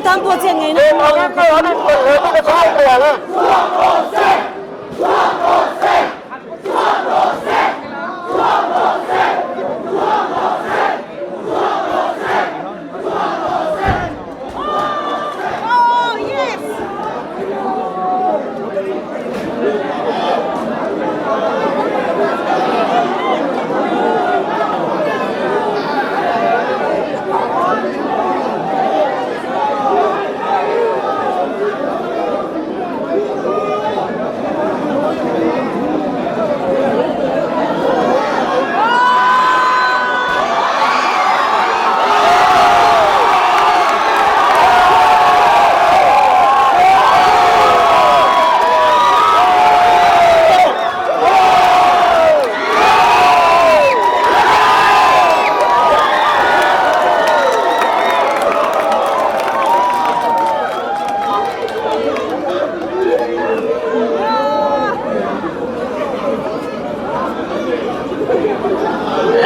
tan pawh chet ngaihna awm lo khawp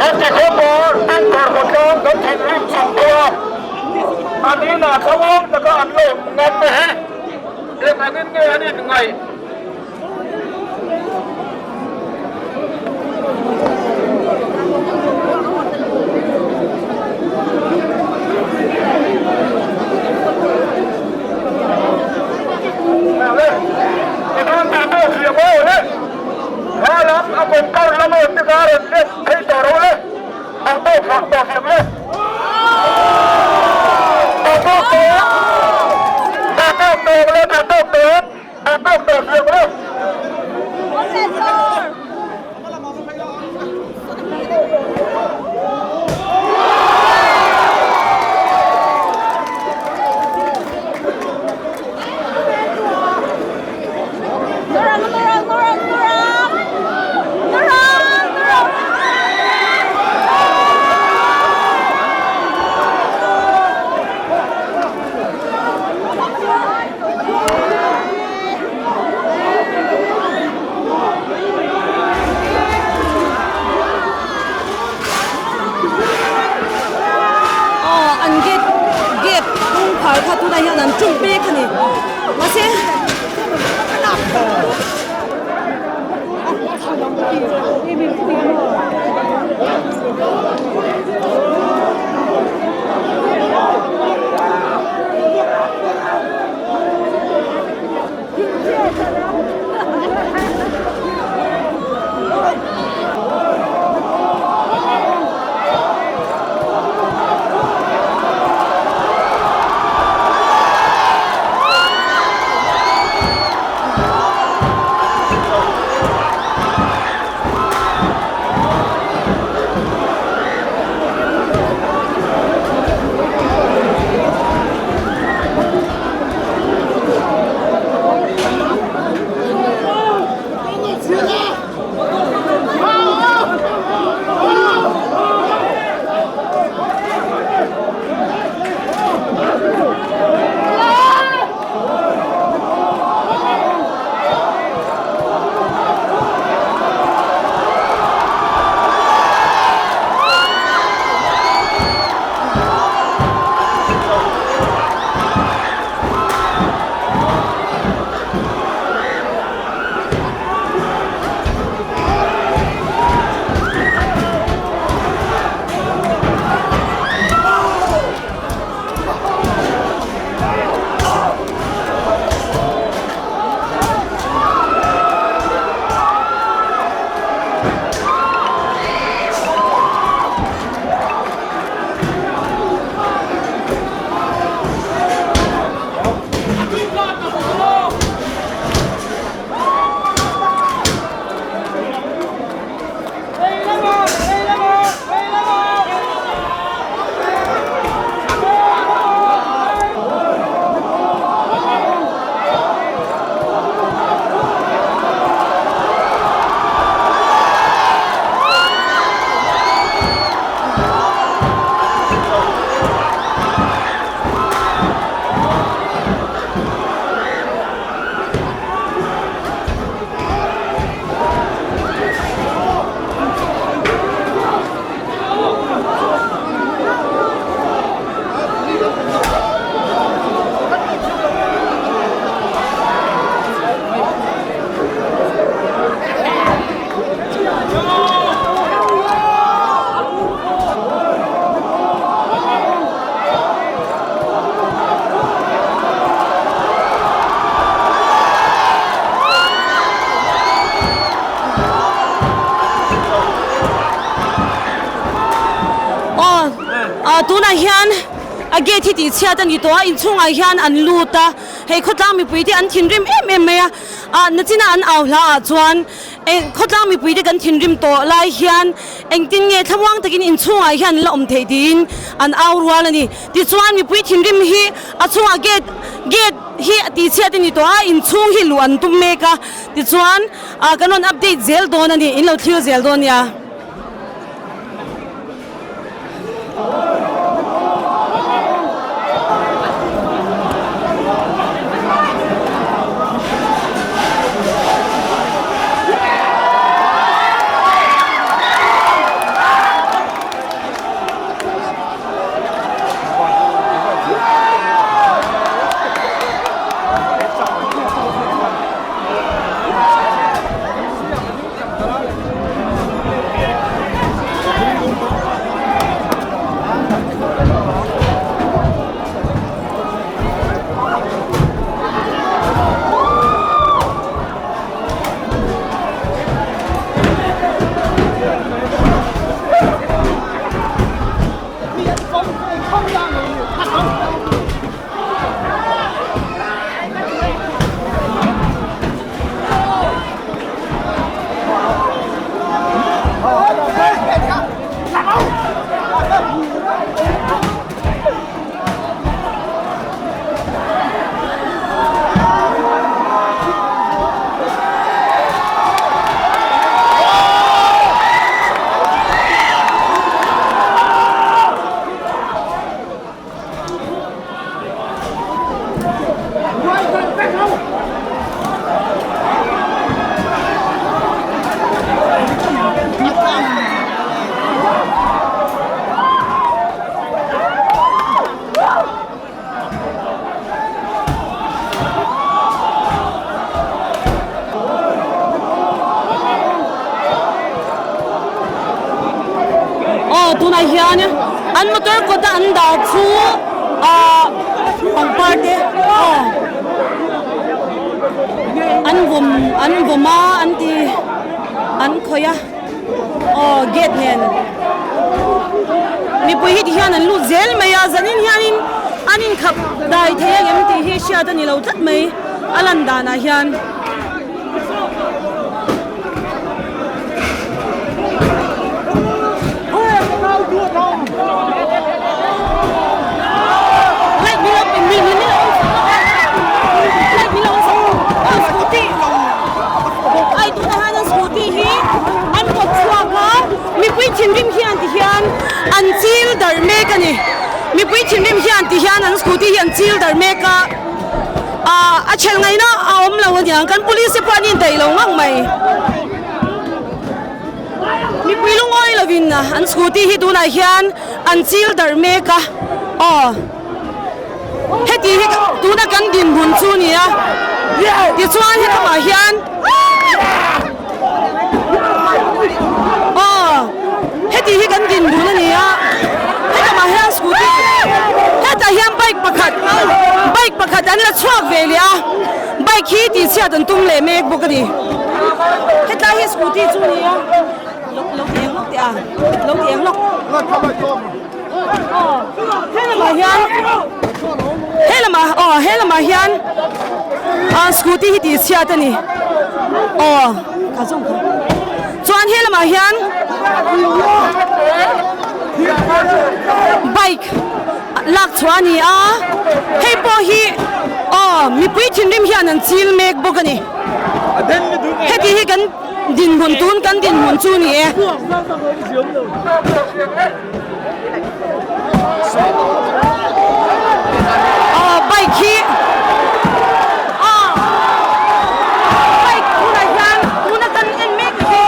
Heti khawpa Speaker khawtlang kan thinrim chung pawha an inah thlamuang taka an lo ngam te hi eng angin nge an inngaih? Aw an gate gate kawngkhar kha tunah hian an ṭum pek a ni mahse Ah tunah hian a gate hi tihchhiat a ni tawh a, inchhungah hian an lut a, hei khawtlang mipui te an thinrim em em mai a, ah nachina an au hla ah chuan eng khawtlang mipui te kan thinrim tawh lai hian engtin nge thlamuang takin inchhungah hian an la awm theih tiin an au rual a ni. Tichuan mipui thinrim hi a chhungah gate gate hi tihchhiat a ni tawh a, inchhung hi luh an tum mek a, tichuan ah kan rawn update zel dawn a ni, in lo thlir zel dawn nia. Aw tunah hian an motor kawta an dah chu ah pangpar te aw an vawm an vawm a an ti an khawih a aw gate nen mipui hi ti hian an lut zel mai a zanin hianin an inkhap dai thei ang em tih hi hriat a ni lo tlat mai a lan danah hian. Mipui thinrim hian ti hian an chil darh mek a ni. Mipui thinrim hian ti hian an scooty hi an chil darh mek a. Ahh a chhelh ngaihna a awm lo aniang kan police te pawh an indaih lo ngang mai. Mipui lungawi lovin an scooty hi tunah hian an chil darh mek a aw heti hi tuna kan dinhmun chu a ni a tichuan helamah hian aw heti hi kan dinhmun a ni a helamah hian scooty hetah hian bike pakhat bike pakhat an la chhuak ve leh a bike hi tihchhiat an tum leh mek bawk a ni. Hetlai hi scooty chu ni a lo lo ti eng lawk teh a lo ti eng lawk aw he lamah hian he lamah aw he lamah hian ah scooty hi tih chhiat a ni aw kha zawng kha chuan he lamah hian bike lak chhuah a ni a hei pawh hi aw mipui thinrim hian an chil mek bawk a ni. Heti hi kan dinhmun tun kan dinhmun chu ni e. Aw bike hi aw bike tunah hian tuna kan en mek hi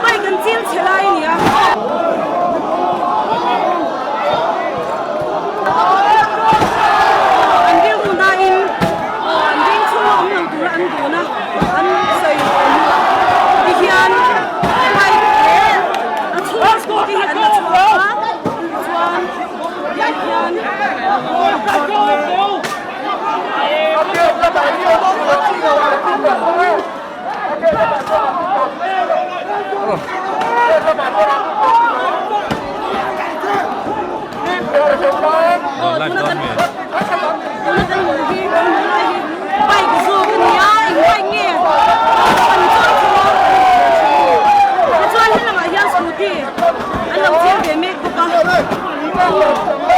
bike an chil chhe lai a ni a. An rilru nain Aw an veng chhunga awm lo tura an dun a, an sawi ti hian bike leh a chhung scooty hi an la chhuak a, chuan tiang hian. Aw tuna kan tuna kan hmuh hi kan hmuh lai hi bike zawk a ni a eng bike nge an chuang thung a tichuan helamah hian scooty an lo chhir ve mek bawk a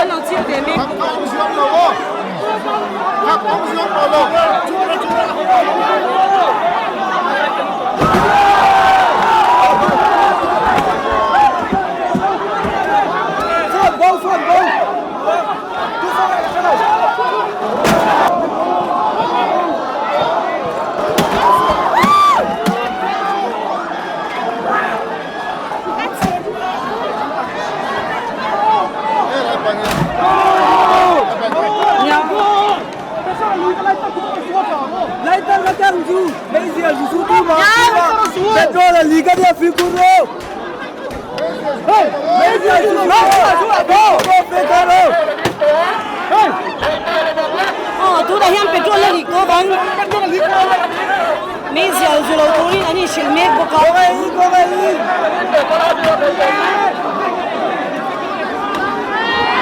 an lo chhir ve mek bawk a. Aw tunah hian petrol a lik tawh avang meizial zu lo turin an inhrilh mek bawk a.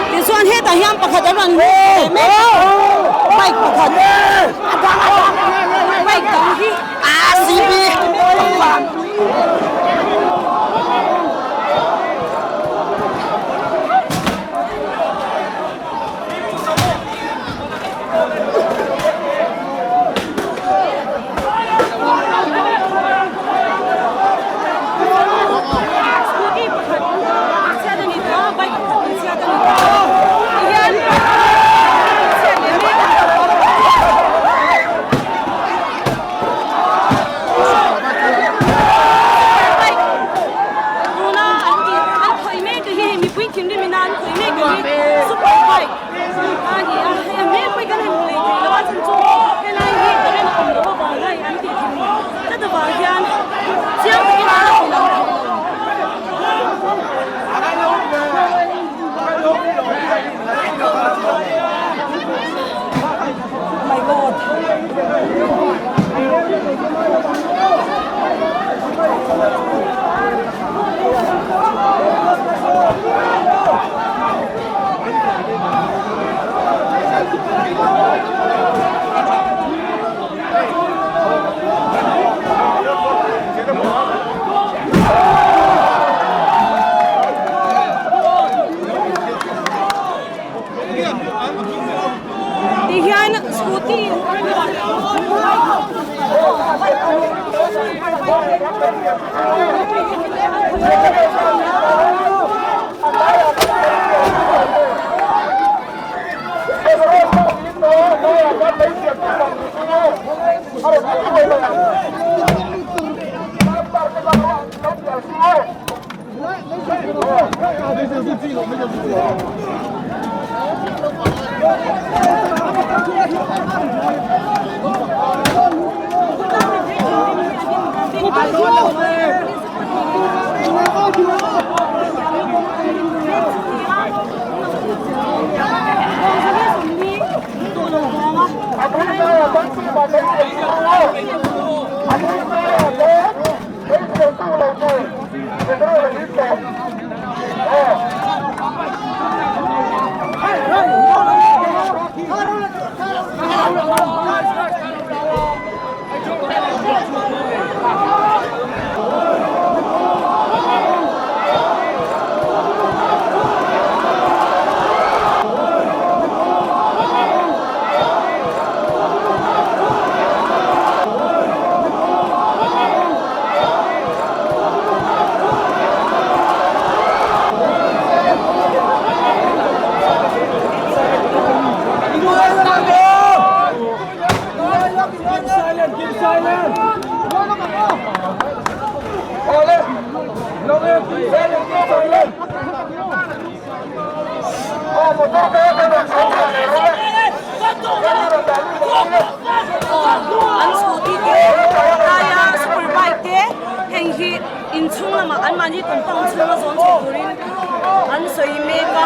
Tichuan hetah hian pakhat a rawn lut leh mek a, bike pakhat bike dang hi Scooty pakhat chhiat a ni tawh a, bike pakhat in chhiat a ni tawh a, tihian chhiat leh mek a ni. Bike tuna an tih an khawih mek hi hei mipui thinrim ina an khawih mek hi super bike a ni a, hei a hmel pawh hi kan han hmu leh thei lo a chhan chu helai hi current a awm loh avang a an tih thin tlat avang hian chiang takin an la ti lang thei lo. My God. Ti hian scooty An scooty te laia super bike te heng hi inchhung lamah an mahni compound chhunga zawn chho turin an sawi mek a.